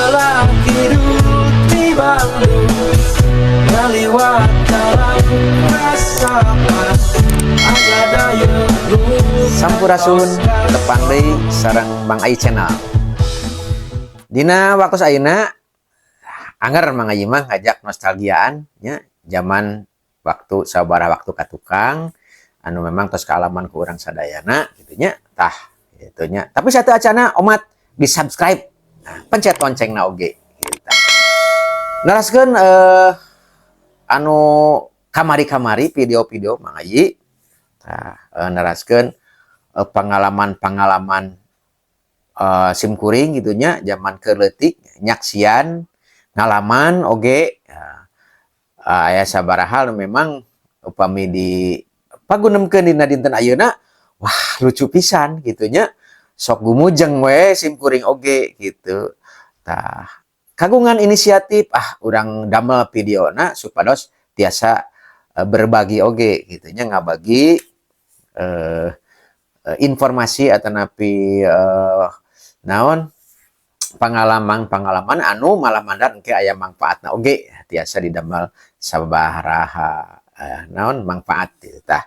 Sebelah kidul di Bandung, ngaliwat kalam resapan aya dayeuh. Sampurasun, tepang deui sareng Mang Ai Channel. Dina waktu ayeuna anger Mang Ai mah ngajak nostalgiaan nya, zaman waktu sabaraha waktu ka tukang anu memang tos kaalaman ku urang sadayana gitu nya. Tah, gitu nya. Tapi sateuacanna omat di subscribe. Nah, pencet loncengna oge gitu. Neraskeun anu kamari-kamari video-video Mang Ai. Tah, neraskeun pengalaman-pengalaman sim kuring gitu nya, zaman keur leutik nyaksian, ngalaman oge aya sabaraha hal nu memang upami di pagunemkeun dina dinten ayeuna, wah, lucu pisan gitu nya, sok gumujeng we sim kuring oge gitu. Tah, kagungan inisiatif, ah, urang damel videona supados tiasa berbagi oge gitu nya, ngabagi informasi atanapi naon, pengalaman-pengalaman anu malah mandar engke aya mangfaatna oge, tiasa didamel sabaraha naon, manfaat gitu. Tah,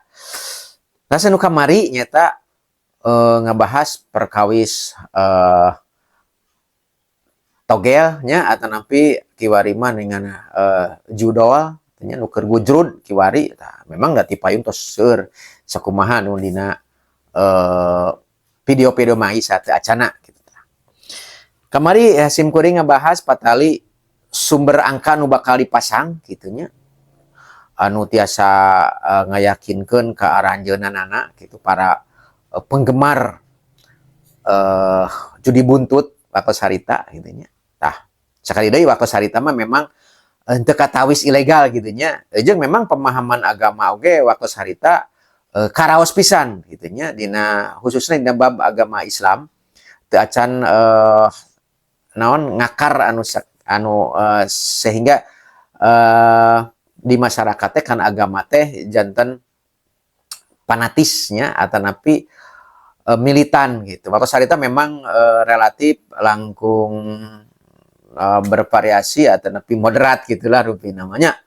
tah, nu kamari nyata ngabahas perkawis togel nya, atanapi kiwari mah dengan judol nya, nu keur gujrud kiwari. Tah, memang da ti payun tos seueur sakumaha nu dina video-video Mang Ai sateuacanna gitu. Tah, kamari sim kuring ngabahas patali sumber angka nu bakal dipasang gitu nya, anu tiasa ngayakinkeun ka aranjeunana gitu, para penggemar judi buntut waktu harita gitu nya. Tah, sekali deui, waktu harita mah memang henteu katawis ilegal gitu nya, jeung memang pemahaman agama oge waktu harita karaos pisan gitu nya, dina khususnya dina bab agama Islam teu acan naon, ngakar anu anu sehingga di masyarakat teh kan agama teh janten fanatisnya atanapi militan gitu. Waktu harita memang relatif langkung bervariasi atanapi moderat gitulah rupi namanya.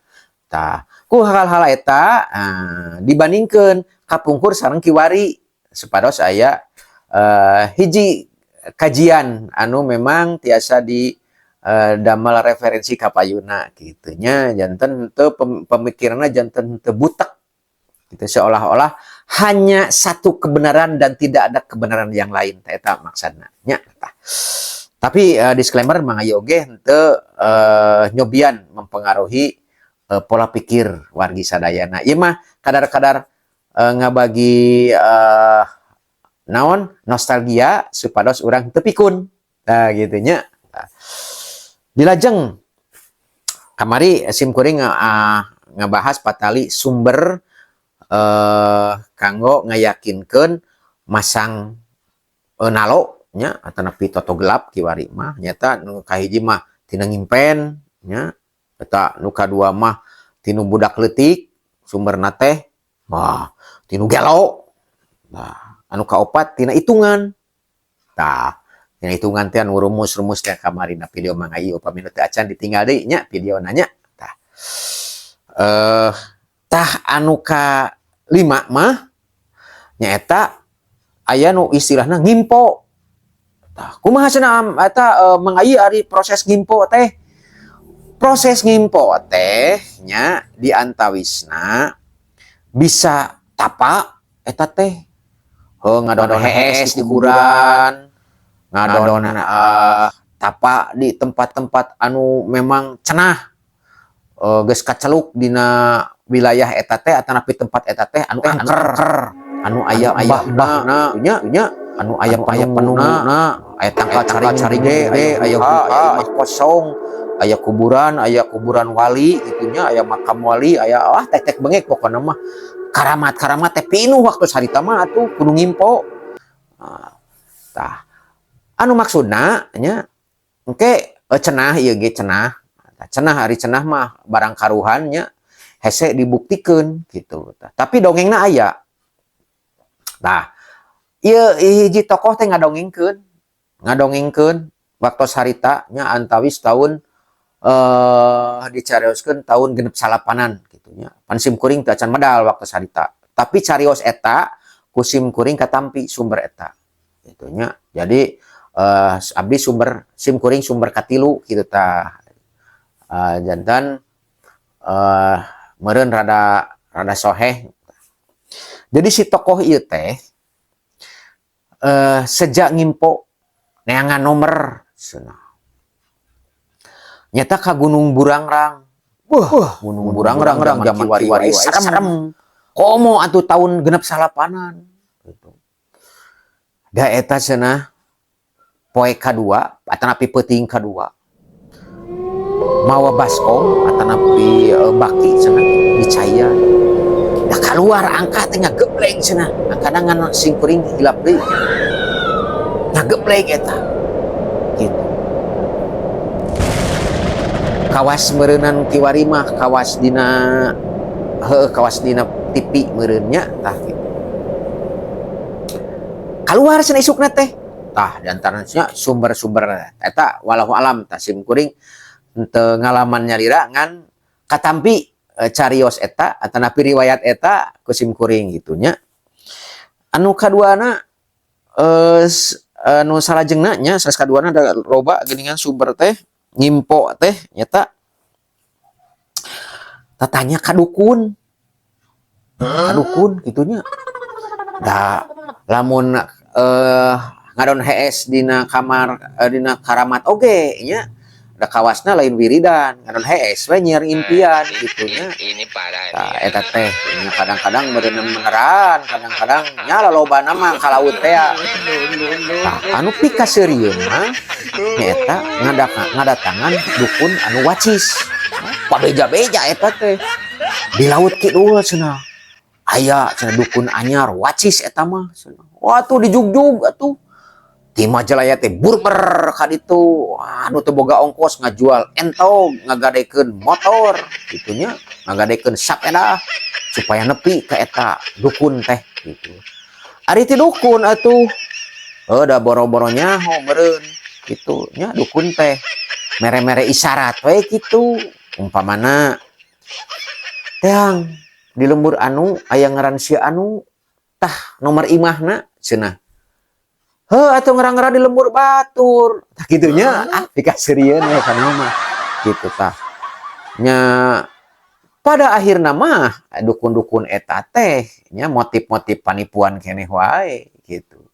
Tah, ku hal-hal eta dibandingkeun kapungkur sareng kiwari supados aya hiji kajian anu memang tiasa di damel referensi kapayuna gitu nya, janten teu pemikiranna janten teu butek gitu, seolah-olah hanya satu kebenaran dan tidak ada kebenaran yang lain. Tah, eta maksudna nya. Tah, tapi disclaimer, Mang Ayi oge henteu nyobian mempengaruhi pola pikir wargi sadayana. Ieu mah kadar-kadar ngabagi naon, nostalgia supados urang teu pikun. Nah, gitu nya. Tah. Dilajeng kamari sim kuring ngabahas patali sumber kanggo ngayakinkeun masang nalo nya atanapi toto gelap kiwari mah, nyata nu kahiji mah tina ngimpen nya, eta nu kadua mah tinu budak leutik sumberna teh, wah, tinu gelo. Nah, anu kaopat tina hitungan. Tah, tina hitungan teh anu rumus-rumus teh kamari na video Mang Ayi, upami nu teu acan ditinggal deui nya videona nya. Tah, tah, anu ka lima mah nyaeta aya nu istilahna ngimpo. Tah, kumaha cenah eta Mang Ayi ari proses ngimpo teh? Proses ngimpo teh nya di antawisna bisa tapa eta teh. Heuh, ngadon hees di kuburan, ngadon tapa di tempat-tempat anu memang cenah geus kaceluk dina wilayah eta teh atanapi tempat eta teh anu angker, anu aya mbah-mbahna nya nya, anu aya penungguna, aya tangkal caring caring ge, aya guha, aya kosong, aya kuburan wali gitu nya, aya makam wali, aya, wah, tetek bengek pokokna mah, karamat karamat teh pinuh waktu harita mah atuh kudu ngimpo. Nah, tah, anu maksudna nya engke cenah ieu ge cenah. Tah, cenah ari cenah mah barang karuhan nya, hese dibuktikeun gitu. Tah, tapi dongengna aya. Tah, ieu hiji tokoh teh ngadongengkeun ngadongengkeun. Waktu harita nya, antawis tahun dicarioskeun tahun 69 gitu nya. Pan sim kuring teu acan medal waktu harita. Tapi carios eta ku sim kuring katampi sumber eta gitu nya. Jadi abdi sumber, sim kuring sumber katilu gitu tah. Janten meureun rada rada soheh. Jadi si tokoh ieu teh sejak ngimpo neangan nomor cenah. Nyata ka Gunung Burangrang. Wah, Gunung Burangrang zaman kiwari serem. Komo atuh tahun 69 gitu. Da eta cenah poe kadua atanapi peuting kadua. Mawa baskom atanapi baki cenah dicaian. Da keluar angka teh ngagebleng cenah. Angkana ngan sim kuring hilap deui. Ngagebleng eta. Gitu. Kawas meureunan kiwari mah kawas dina, heueuh, kawas dina TV meureun nya tah gitu. Keluar cenah isukna teh. Tah, diantaranya sumber-sumber eta wallahu alam tah, sim kuring teu ngalaman nyalira ngan katampi carios eta atanapi riwayat eta ku sim kuring gitu nya. Anu kaduana, anu salajengna nya, sanes kaduana, da loba geuningan sumber teh ngimpo teh nyata tatanya ka dukun. Ka dukun kitu nya. Da lamun ngadon hees dina kamar, dina karamat oge nya, da kawasna lain wiridan, ngadon hees we nyiar impian gitu nya. Ini parah Tah nih. Eta teh nya kadang-kadang meureun beneran, kadang-kadang nya lalobana mah ka laut teh. Tah, anu pikaseurieun mah nyaeta ngadatangan dukun anu wacis. Pabeja-beja eta teh. Di laut kidul cenah. Aya cenah dukun anyar wacis eta mah cenah. Wah, tuh dijugjug atuh. Ti Majalaya teh burber ka ditu. Anu teu boga ongkos ngajual entog, ngagadekeun motor kitu nya, ngagadekeun sapeda supaya nepi ka eta dukun teh gitu. Ari ti dukun atuh heuh da boro-boro nyaho meureun kitu nya, dukun teh mere-mere isyarat we kitu. Umpamana teang di lembur anu aya ngaran si anu, tah nomor imahna cenah. Heuh atuh ngera-ngera di lembur batur. Tah kitu nya, ah pikaseurieun we kana mah kitu tah. Nya pada akhirna mah dukun-dukun eta teh nya motif-motif panipuan keneh wae gitu.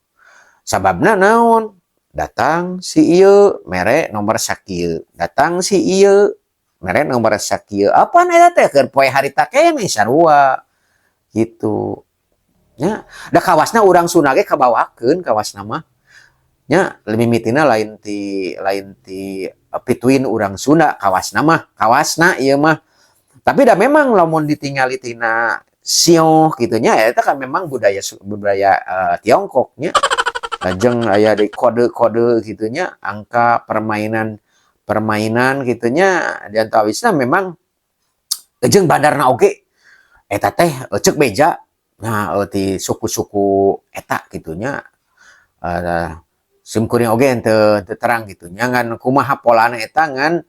Sababna naon? Datang si ieu mere nomor sakieu, datang si ieu mere nomor sakieu. Apaan eta teh keur poe harita keneh sarua gitu. Nya, da kawasna urang Sunda ge kabawakeun kawasna mah. Nya mimitina lain ti pituin urang Sunda kawasna mah, kawasna ieu mah. Tapi da memang lamun ditingali tina sioh kitu nya, eta kan memang budaya budaya Tiongkok nya. Lajeng aya di kode-kode kitu nya, angka permainan permainan kitu nya, di antawisna memang jeung bandarna oge eta teh ceuk beja. Nah, ti suku-suku eta kitu nya, sim kuring oge teu terang gitu nya ngan kumaha polana eta, ngan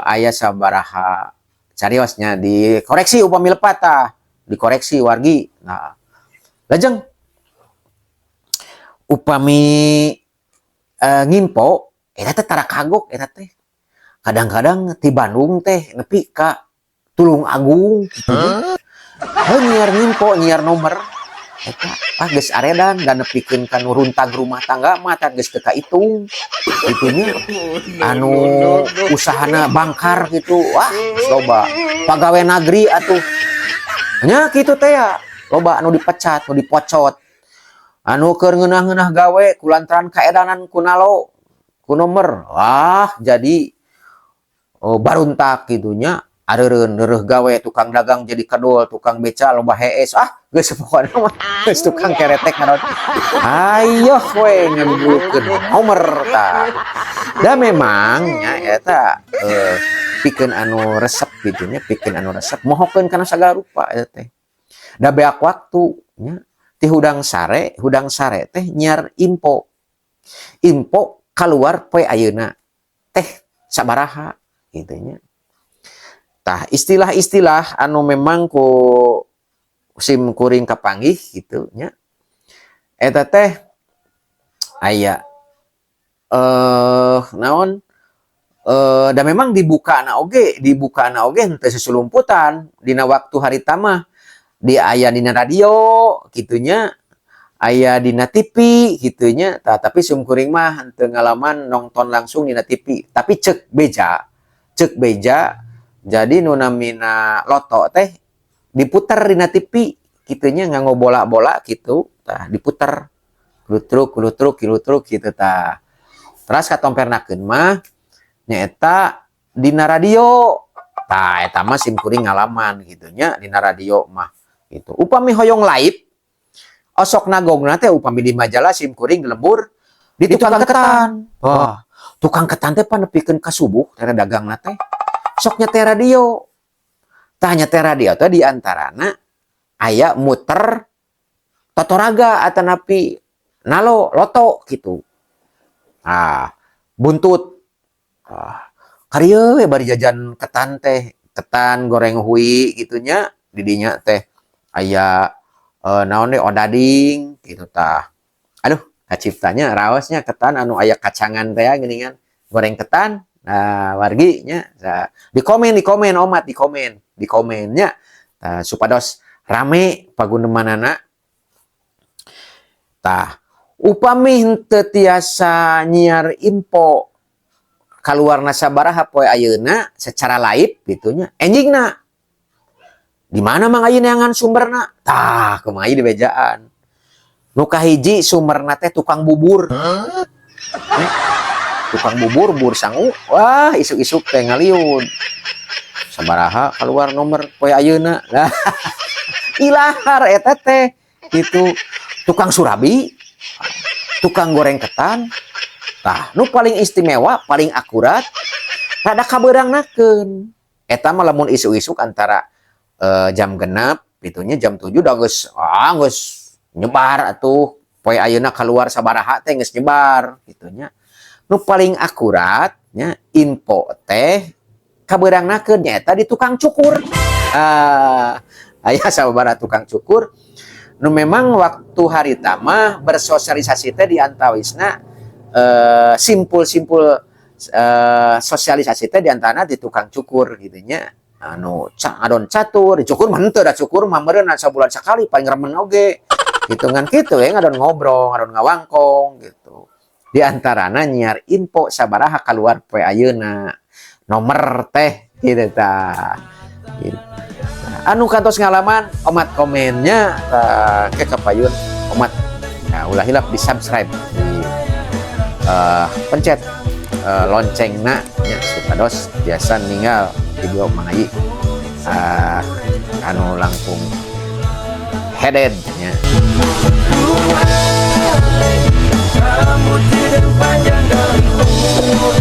aya sabaraha carios nya, dikoreksi upami lepat tah, dikoreksi wargi. Nah, lajeng upami ngimpo eta teh tara kagok, eta teh kadang-kadang ti Bandung teh nepi ka Tulung Agung gitu. Heuh, nyiar ngimpo, nyiar nomor eta ah geus aredan dan nepikeun ka nu runtag rumah tangga mah tah geus teu kaitung kitu nya. Anu usahana bangkar gitu, wah geus loba. Pagawe nagri atuh nya kitu teh ya, loba anu dipecat, nu dipocot, anu keur ngeunah-ngeunah gawe kulantaran kaedanan ku nalo ku nomor, wah jadi oh, baruntak kitu nya, areureun reureuh gawe. Tukang dagang jadi kedul, tukang beca loba hees, ah geus pokona mah geus tukang keretek ngadon ayoh we ngabulukeun nomor tah. Da memang nya eta pikeun anu resep kitu nya, pikeun anu resep mohokeun kana sagala rupa eta teh. Da beak waktu nya ti hudang sare, hudang sare teh nyiar info info. Keluar poe ayeuna teh sabaraha gitu nya. Tah, istilah-istilah anu memang ku sim kuring kapanggih gitu nya. Eta teh aya naon, dan memang dibuka na oge henteu susulumputan dina waktu harita mah, di aya dina radio kitu nya, aya dina TV kitu nya. Tah, tapi sim kuring mah henteu ngalaman nonton langsung dina TV, tapi cek beja jadi nu namina loto teh diputer dina TV kitu nya, nganggo bola-bola kitu. Tah, diputer klutruk klutruk klutruk kitu. Tah, teras katompernakeun mah nyaeta dina radio. Tah, eta mah sim kuring ngalaman gitu nya dina radio mah gitu. Upami hoyong live, osok nagongna teh upami di majalah sim kuring lembur di tukang ketan. Wah, tukang ketan teh pan nepikeun ka subuh teh dagangna teh, sok nyetel radio. Tah, nyetel radio teh di antarana aya muter totoraga atanapi nalo loto gitu. Ah, buntut. Ah, karieu we bari jajan ketan teh, ketan goreng hui gitu nya, di dinya teh aya naon deui, odading gitu tah. Aduh, kaciptanya raosnya ketan anu aya kacangan teh geuningan, goreng ketan. Nah, wargi nya, nah, di komen omat, di komennya. Tah, supados rame pagunemanana. Tah, upami henteu tiasa nyiar info kaluarna sabaraha poe ayeuna secara live gitu nya, enjingna di mana Mang Ayi neangan sumberna? Tah, kumaha di bejaan. Nu kahiji sumberna teh tukang bubur. Tukang bubur, bubur sangu, wah, isuk-isuk teh ngaliun. Sabaraha keluar nomor poe ayeuna? Lah, ilahar eta teh. Itu tukang surabi, tukang goreng ketan. Tah, nu paling istimewa, paling akurat, rada kabeurangnakeun. Eta mah lamun isuk-isuk antara jam 6 itunya, jam 7 udah geus, ah, geus nyebar atuh poe ayeuna keluar sabaraha teh geus nyebar gitu nya. Nu paling akurat nya info teh kabeurangnakeun nyaeta di tukang cukur. Ah, aya sababaraha tukang cukur nu memang waktu harita mah bersosialisasi teh di antawisna simpul-simpul sosialisasi teh di antara di tukang cukur gitu nya, anu ngadon catur dicukur mah henteu da, cukur mah meureun sabulan sakali paling remen oge gitu ngan kitu we, ngadon ngobrol, ngadon ngawangkong gitu. Di antarana nyiar info sabaraha keluar poe ayeuna nomor teh gitu tah gitu. Nah, anu kantos ngalaman omat komennya tah ke kapayun omat. Nah, ulah hilap di subscribe, di pencet loncengna nya, supados biasa ninggal video Mang Ayi anu langkung headed nya. Rambut tidak panjang dari umur.